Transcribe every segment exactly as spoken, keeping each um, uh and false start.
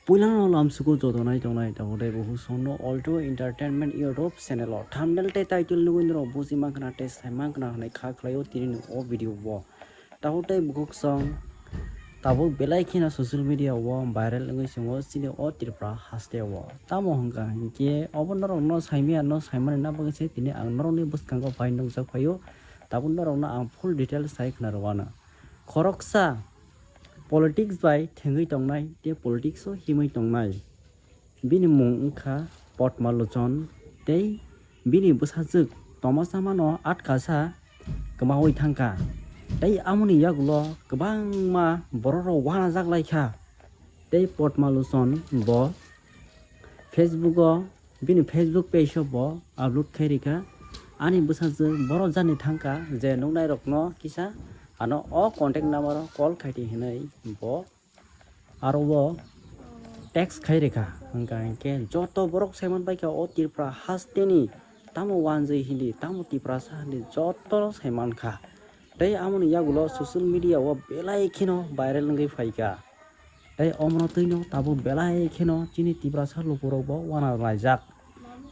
Puilano lamsugo joto nai tongnai tabuk tei bukhuk songno Alto Entertainment YouTube channel o thumbnail tei title nugwi norok buji mankha na tei sai mankha na hwnwi kha khlaio tini ni o video o. Tabuk tei bukhuk song tabuk belai kheno social media o viral wngwi tongo chini o Tripura haste o. Tamo hwnkha hinkhe obo norokno saimaya no saimani na bagwi se tini ang norokni bwskango phai nukjak phaio. Tabuk norokno ang full details sai khna rwano. Khoroksa politics bai thengwi tongnai tei politics o himwi tongnai. Bini mung wngkha Potma Lochon tei bini bwsajwk Tomasama no atkasa kwmaui thangkha. Tei amoni yagulo kwbangma borok rok uanajak laikha. Tei Potma Lochon bo Facebook o, bini Facebook page o bo upload khai rikha. Ani bwsajwk borok jani thangkha je nuknai rokno kisa ano o contact number o call khaidi hinwi bo aro bo text khai rikha. Hwnkha hinkhe joto borok saiman baikha o Tripura hasteni tamo wanjwi hindi, tamo Tiprasa hindi joto saimankha. Tei amoni yagulo social media o belai kheno viral wngwi phaikha. Tei omono twino tabuk belai kheno chini Tiprasa lukurokbo uanalaijak.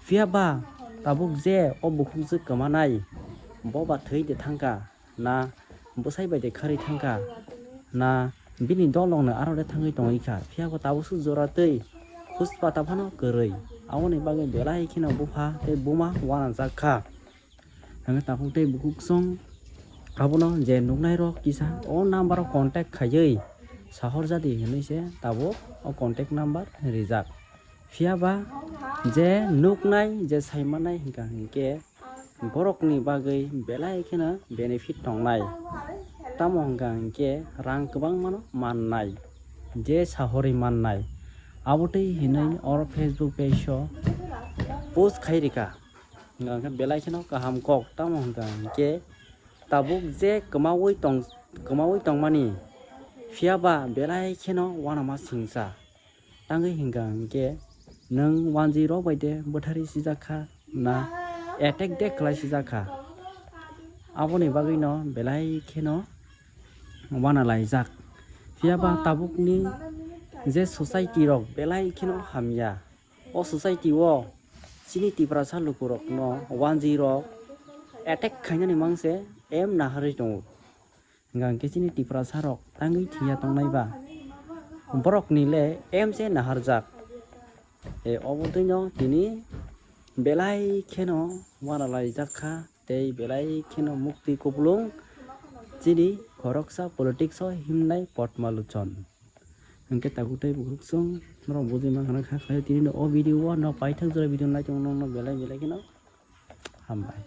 Phiya ba tabuk je o bukhukjwk kwmanai, bo ba thwi de thangkha, na bwsai bai de kharwi thangkha, na bini dolrokno aro de thangwi tongwi kha, phiya bo tabuk swk jora twi huspata phano kwrwi. Aboni bagwi belai kheno bupha tei buma uanajak kha. Hwnkhe tabuk tei bukhuk song abono je nuknairok kisa o number o contact khaiwi sahorjadi hinwi se tabuk o contact number rijak. Phiya ba je nuknai, je saimanai hwnkha hinkhe borokni bagwi belai kheno benefit tongnai. Tamo hwnkha hinkhe rang kwbangmano mannai, je sahorwi mannai. Abotwi hinwi oro Facebook page o post khai rikha. Hwnkha hinkhe belai kheno kaham kok, tamo hwnkha hinkhe tabuk je kwmaui tong, kwmaui tongmani, phiya ba belai kheno uanama singcha. Tangwi hwnkha hinkhe nwng wanjwi rok bai de bwtharwi sijak kha, na attack de khlai sijak kha, aboni bagwino belai kheno uanalaijak. Phiya ba tabukni je society rok belai kheno hamya. O society o chini Tiprasa lukurokno wanjwi rok attack khainani mangse em naharwi tongo. Hwnkha hinkhe chini Tiprasa rok tangwi thwiya tongnai ba borokni le em se naharjak. E, obo twino tini belai kheno uanalaijak kha tei belai kheno mukti kupulung chini khoroksa politics o himnai Potma Lochon. Hwnkhe tabuk tei bukhuk song norok bujui mankha na kha khlai tini o video o, no paithak jora video nai tongo, nokno belai belai kheno hambai.